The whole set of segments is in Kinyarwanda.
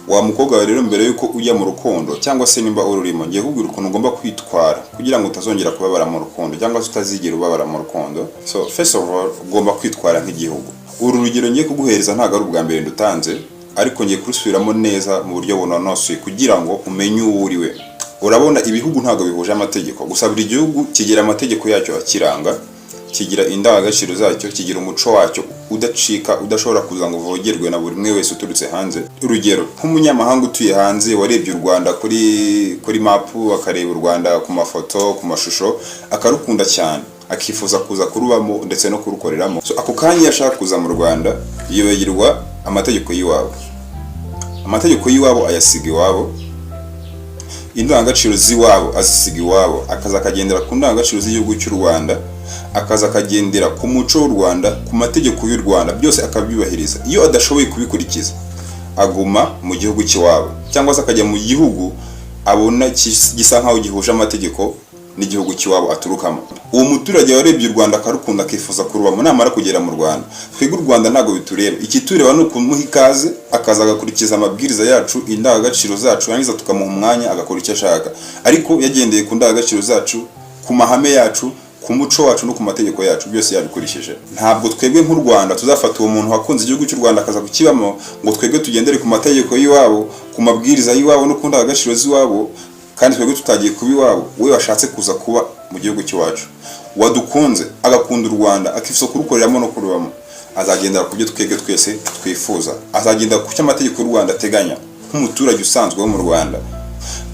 Wa mukobwa wawe rero, mbere yuko ujya mu rukundo cyangwa se nimba ururimo, ngiye kubwira ukuntu ugomba kwitwara kugira ngo utazongera kubabara mu rukundo cyangwa se utazigera ubabara mu rukundo. So first of all, ugomba kwitwara nk'igihugu. Uru rugero ngiye kuguhereza ntabwo ari ubwa mbere ndutanze, ariko ngiye kurusubiramo neza mu buryo bunonosoye kugira ngo umenye uwo uri we. Urabona, ibihugu ntabwo bihuje amategeko, gusa buri gihugu kigira amategeko yacyo akiranga, kigira indangagaciro zacyo, kigira umuco wacyo udacika, udashobora kuza ngo uvogerwe na buri umwe wese uturutse hanze. Urugero, nk'umunyamahanga utuye hanze warebye u Rwanda kuri mapu, akareba u Rwanda ku mafoto, ku mashusho, akarukunda cyane, akifuza kuza kurubamo ndetse no kurukoreramo. So ako kanya iyo ashaka kuza mu Rwanda, yibagirwa amategeko y'iwabo. Amategeko y'iwabo ayasiga iwabo, indangagaciro z'iwabo azisiga iwabo, akaza akagendera ku ndangagaciro z'igihugu cy'u Rwanda, akaza akagendera ku muco w'u Rwanda, ku mategeko y'u Rwanda, byose akabyubahiriza. Iyo adashoboye kubikurikiza, aguma mu gihugu cy'iwabo cyangwa se akajya mu gihugu abona gisa nkaho gihuje amategeko n'igihugu cy'iwabo aturukamo. Uwo muturage warebye u Rwanda akarukunda, akifuza kurubamo, namara kugera mu Rwanda, twebwe u Rwanda ntabwo bitureba. Ikitureba ni ukumuha ikaze, akaza agakurikiza amabwiriza yacu, indangagaciro zacu, yarangiza tukamuha umwanya agakora icyo ashaka, ariko yagendeye ku ndangagaciro zacu, ku mahame yacu, ku muco wacu no ku mategeko yacu, byose yabikurikije. Ntabwo twebwe nk'u Rwanda tuzafata uwo muntu wakunze igihugu cy'u Rwanda akaza kukibamo ngo twebwe tugendere ku mategeko y'iwabo, ku mabwiriza y'iwabo no ku ndangagaciro z'iwabo, kandi twebwe tutagiye kuba iwabo. We washatse kuza kuba mu gihugu cy'iwacu, wadukunze, agakunda u Rwanda, akifuza kurukoreramo no kurubamo, azagendera ku byo twebwe twese twifuza, azagendera ku cyo amategeko y'u Rwanda ateganya nk'umuturage usanzwe wo mu Rwanda.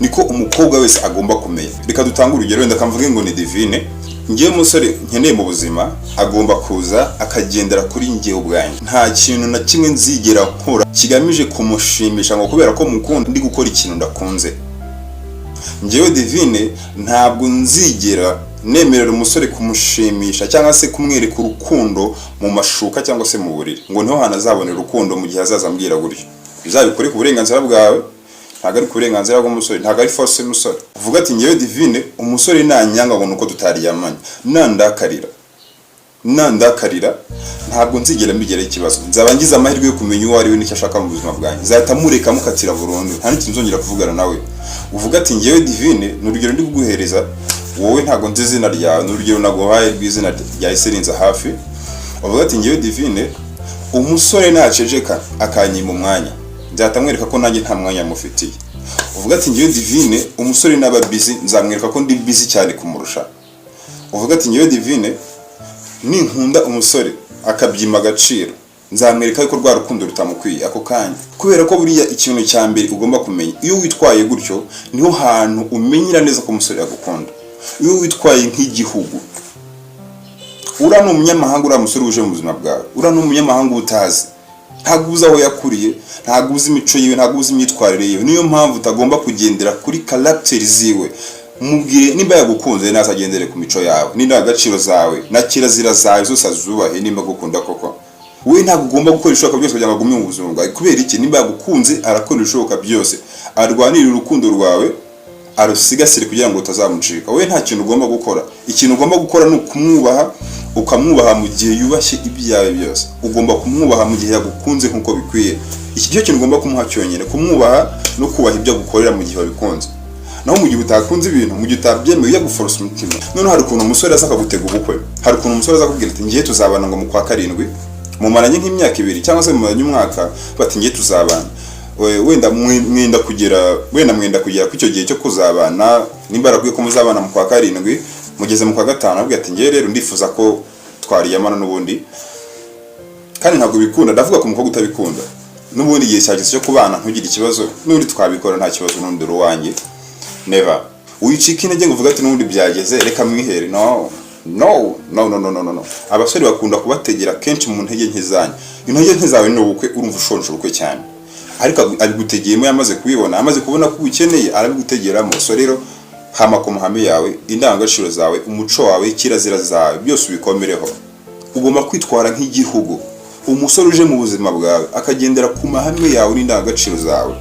Niko umukobwa wese agomba kumenya. Reka dutange urugero, wenda kamvuge ngo ni Divine. Ngewe umusore nkeneye mu buzima agomba kuza akagendera kuri ngewe ubwanjye. Nta kintu na kimwe nzigera nkora kigamije kumushimisha ngo kubera ko mukunda ndi gukora ikintu ndakunze. Ngewe Divine ntabwo nzigera nemerera umusore kumushimisha cyangwa se kumwereka urukundo mu mashuka cyangwa se mu buriri, ngo niho hantu azabonera urukundo. Mu gihe azaza ambwira gutyo, uzabikore ku burenganzira bwawe, ntabwo ari ku burenganzira bw'umusore, ntabwo ari force y'umusore. Uvuga ati: "Ngewe Divine, umusore nanyanga ngo nuko tutaryamanye, nandakarira, ntabwo nzigera mbigeraho ikibazo. Nzaba ngize amahirwe yo kumenya uwo ari we n'icyo ashaka mu buzima bwanjye. Nzahita mureka, mukatira burundu, nta n'ikintu nzongera kuvugana nawe." Uvuga ati: "Ngewe Divine," ni urugero ndi kuguhereza wowe, ntabwo nzi izina ryawe, ni urugero naguhaye rw'izina ryahise rinza hafi. Uvuga ati: "Ngewe Divine, umusore naceceka akanyima umwanya, nzahita mwereka ko nanjye nta mwanya mufitiye." Uvuga ati: "Ngewe Divine, umusore naba busy, nzamwereka ko ndi busy cyane kumurusha." Uvuga ati: "Ngewe Divine, ninkunda umusore akabyima agaciro, nzamwereka ko rwa rukundo rutamukwiye ako kanya." Kubera ko buriya ikintu cya mbere ugomba kumenya, iyo witwaye gutyo niho hantu umenyera neza ko umusore yagukunda. Iyo witwaye nk'igihugu, uriya ni umunyamahanga, uriya musore uje mu buzima bwawe, uriya ni umunyamahanga uba utazi. Ntabwo uzi aho yakuriye, ntabwo uzi imico yiwe, ntabwo uzi imyitwarire yiwe. Niyo mpamvu utagomba kugendera kuri caractère ziwe. Mubwire nimba yagukunze, nazagendere ku mico yawe n'indangagaciro zawe na kirazira zawe zose, azubahe nimba agukunda koko. Wowe ntabwo ugomba gukora ibishoboka byose kugira ngo agume mu buzima bwawe. Kubera iki? Nimba yagukunze, arakora ibishoboka byose arwanirira urukundo rwawe, arusigasire kugira ngo rutazamucika. Wowe nta kintu ugomba gukora. Ikintu ugomba gukora ni ukumwubaha, ukamwubaha mu gihe yubashye ibyawe byose. Ugomba kumwubaha mu gihe yagukunze nk'uko bikwiye. Iki cyo kintu ugomba kumuha cyonyine: kumwubaha no kubaha ibyo agukorera mu gihe wabikunze. Naho mu gihe utakunze ibintu, mu gihe utabyemeye, ujya guforosa umutima. Noneho hari ukuntu umusore aza akagutega ubukwe, hari ukuntu umusore aza akubwira ati: "Ngiye tuzabana," ngo mu kwa karindwi, mumaranye nk'imyaka 2 cyangwa se mumaranye umwaka, bati: "Ngiye tuzabana." Wenda mwenda kugera, wenda mwenda kugera ku icyo gihe cyo kuzabana, nimba yarakubwiye ko muzabana mu kwa karindwi, mugeze mu kwa gatanu, avuga ati: "Ngiye rero ndifuza ko twariyamana n'ubundi," kandi ntabwo bikunda. Ndavuga ku mukobwa utabikunda. "N'ubundi igihe cyageze cyo kubana, ntugire ikibazo, n'ubundi twabikora, nta kibazo, n'ubundi uri uwanjye." Never wicika intege ngo uvuge ati: "N'ubundi byageze, reka mwihere." No, no, no, no, no, no, no, no. Abasore bakunda kubategera kenshi mu ntege nke zanyu. Intege nke zawe ni ubukwe, urumva ushonje ubukwe cyane, ariko abigutegeyemo yamaze kubibona, amaze kubona ko ubukeneye, arabigutegeramo. So rero hama ku mahame yawe, indangagaciro zawe, umuco wawe, kirazira zawe, byose ubikomereho. Ugomba kwitwara nk'igihugu. Umusore uje mu buzima bwawe akagendera ku mahame yawe n'indangagaciro zawe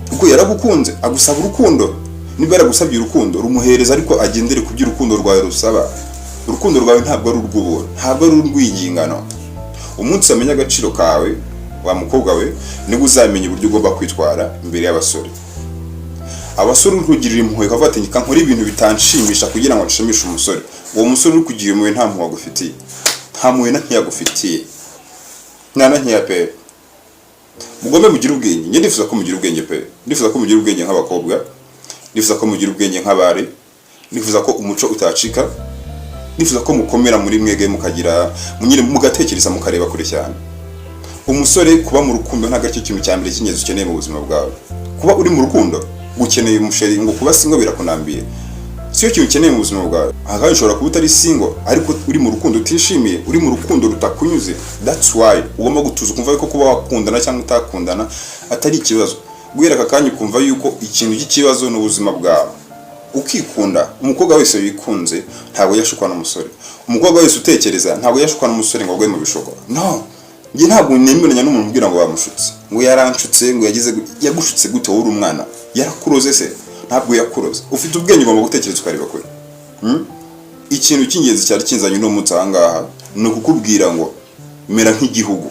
kuko yaragukunze, agusaba urukundo, niba yaragusabye urukundo, rumuhereza, ariko agendere ku byo urukundo rwawe rusaba. Urukundo rwawe ntabwo ari urw'ubuntu, ntabwo ari urw'ingingano. Umunsi wamenya agaciro kawe. Wa mukobwa we, nibwo uzamenya uburyo ugomba kwitwara imbere y'abasore. Abasore uri kugirira impuhwe ukavuga ati: "Reka nkore ibintu bitanshimisha kugira ngo nshimishe umusore." Uwo musore uri kugira impuhwe nta mpuhwe agufitiye, nta mpuhwe na nkeya agufitiye, nta na nkeya pe. Mugombe mugire ubwenge. Njye ndifuza ko mugira ubwenge pe. Ndifuza ko mugira ubwenge nk'abakobwa, ndifuza ko mugira ubwenge nk'abari, ndifuza ko umuco utacika, ndifuza ko mukomera muri mwege, mukagira nyine mugatekereza, mukareba kure cyane. Umusore, kuba mu rukundo ntabwo aricyo kintu cya mbere cy'ingenzi ukeneye mu buzima bwawe. Kuba uri mu rukundo, gukeneye umusheri, ngo kuba single birakunambiye, siyo kintu ukeneye mu buzima bwawe. Aha kandi ushobora kuba utari single ariko uri mu rukundo utishimiye, uri mu rukundo rutakunyuze. That's why ugomba gutuza, ukumva yuko kuba wakundana cyangwa utakundana atari ikibazo. Guhera aka kanya ukumva yuko ikintu cy'ikibazo ni ubuzima bwawe, ukikunda. Umukobwa wese wikunze ntabwo yashukwa n'umusore. Umukobwa wese utekereza ntabwo yashukwa n'umusore ngo agwe mu bishuko. No, njye ntabwo nemeranya n'umuntu umbwira ngo bamushutse, ngo yaranshutse, ngo yagize yagushutse gute wowe uri umwana? Yarakuroze se? Ntabwo yakuroze. Ufite ubwenge, ugomba gutekereza ukareba kure. Ikintu cy'ingenzi cyari kinzanye uno munsi aha ngaha ni ukukubwira ngo mera nk'igihugu.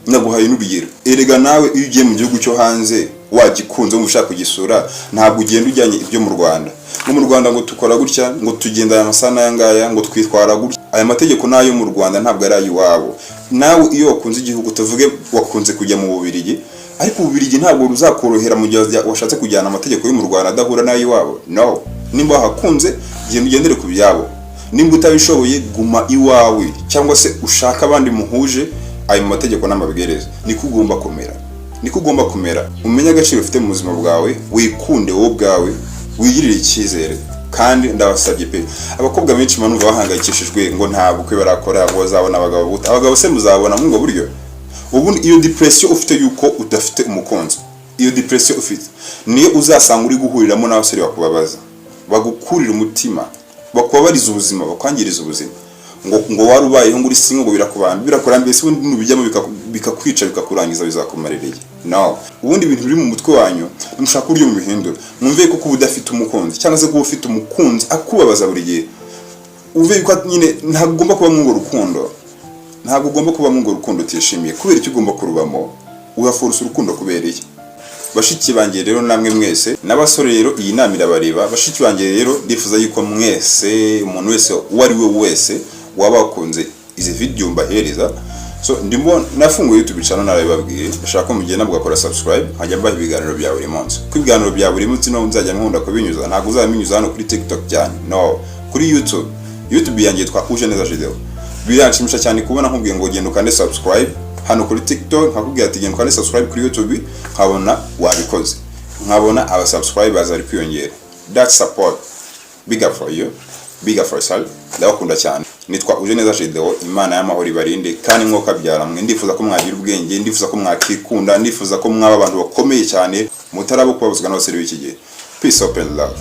Naguhaye n'urugero. Erega nawe iyo ugiye mu gihugu cyo hanze wagikunze, wumva ushaka kugisura, ntabwo ugenda ujyanye ibyo mu Rwanda, ngo mu Rwanda ngo tukora gutya, ngo tugenda aya masaha n'aya ngaya, ngo twitwara gutya. Aya mategeko ni ayo mu Rwanda, ntabwo ari ay'iwabo. Nawe iyo wakunze igihugu, tuvuge wakunze kujya mu Bubiligi, ariko Ububiligi ntabwo ruzakorohera mu gihe washatse kujyana amategeko yo mu Rwanda adahura n'ay'iwabo. No, nimba wahakunze, genda ugendere ku byabo. Nimba utabishoboye, guma iwawe cyangwa se ushake abandi muhuje ayo mategeko n'amabwiriza. Niko ugomba kumera, niko ugomba kumera. Umenye agaciro ufite mu buzima bwawe, wikunde wowe ubwawe, wigirire icyizere. Kandi ndabasabye pe, abakobwa benshi manumva bahangayikishijwe ngo nta bukwe barakora, ngo bazabona abagabo gute? Abagabo se muzabona muri ubwo buryo? Ubundi iyo depression ufite yuko udafite umukunzi, iyo depression ufite niyo uzasanga uri guhuriramo n'abasore bakubabaza, bagukurira umutima, bakubabariza ubuzima, bakwangiriza ubuzima, ngo wari ubayeho ngo uri single, ngo birakubamba, birakurambiye se? Ubundi nubijyamo bikakwica, bikakurangiza, bizakumarira iki? No, ubundi ibintu biri mu mutwe wanyu mushaka uburyo mubihindura. Mwumve ko kuba udafite umukunzi cyangwa se kuba ufite umukunzi akubabaza buri gihe, uve ko nyine ntabwo ugomba kuba muri urwo rukundo, ntabwo ugomba kuba muri urwo rukundo utishimiye. Kubera icyo ugomba kurubamo? Uraforce urukundo kubera iki? Bashiki banjye rero, namwe mwese n'abasore rero, iyi nama irabareba. Bashiki banjye rero, ndifuza yuko mwese, umuntu wese, uwo ari we wese waba wakunze izi video mbahereza, so ndimo nafunguye YouTube channel, narabibabwiye. Ndashaka ko mugenda mugakora subscribe, nkajya mbaha ibiganiro bya buri munsi, kuko ibiganiro bya buri munsi no nzajya nkunda kubinyuza. Ntabwo uzabinyuza hano kuri TikTok cyane, no kuri YouTube. YouTube yanjye yitwa Ujeneza Video. Biranshimisha cyane kubona nkubwiye ngo genda ukande subscribe hano kuri TikTok, nkakubwira ati genda ukande subscribe kuri YouTube, nkabona wabikoze, nkabona aba subscribers bari kwiyongera. That support, big up for you, big up for yourself. Ndabakunda cyane. Nitwa Ujeneza Video. Imana y'amahoro ibarinde kandi mwuka mwe. Ndifuza ko mwagira ubwenge, ndifuza ko mwakikunda, ndifuza ko mwaba abantu bakomeye cyane, mutarabo kubabuzwa n'abasore b'iki gihe. Peace up and love.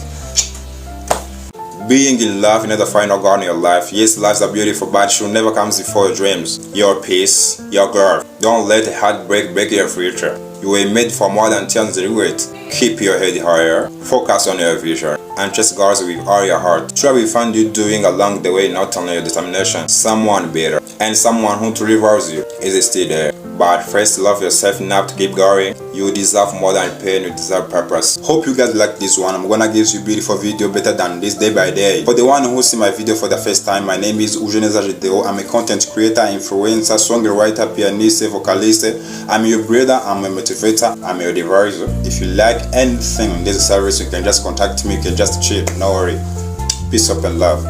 Being in love is not the final goal in your life. Yes, lives are beautiful, but should never comes before your dreams, your peace, your growth. Don't let a heartbreak break your future. You were made for more than 10 regret. Keep your head higher, focus on your vision, and trust God with all your heart. Try will find you doing along the way, not only your determination, someone better, and someone who truly loves you is still there. But first, love yourself enough to keep going. You deserve more than pain, you deserve purpose. Hope you guys like this one. I'm gonna give you beautiful video better than this day by day. For the one who see my video for the first time, my name is Ujeneza Video. I'm a content creator, influencer, songwriter, pianist, vocalist. I'm your brother, I'm a motivator, I'm your advisor. If you like anything in this service, you can just contact me, you can just chill, no worry. Peace up and love.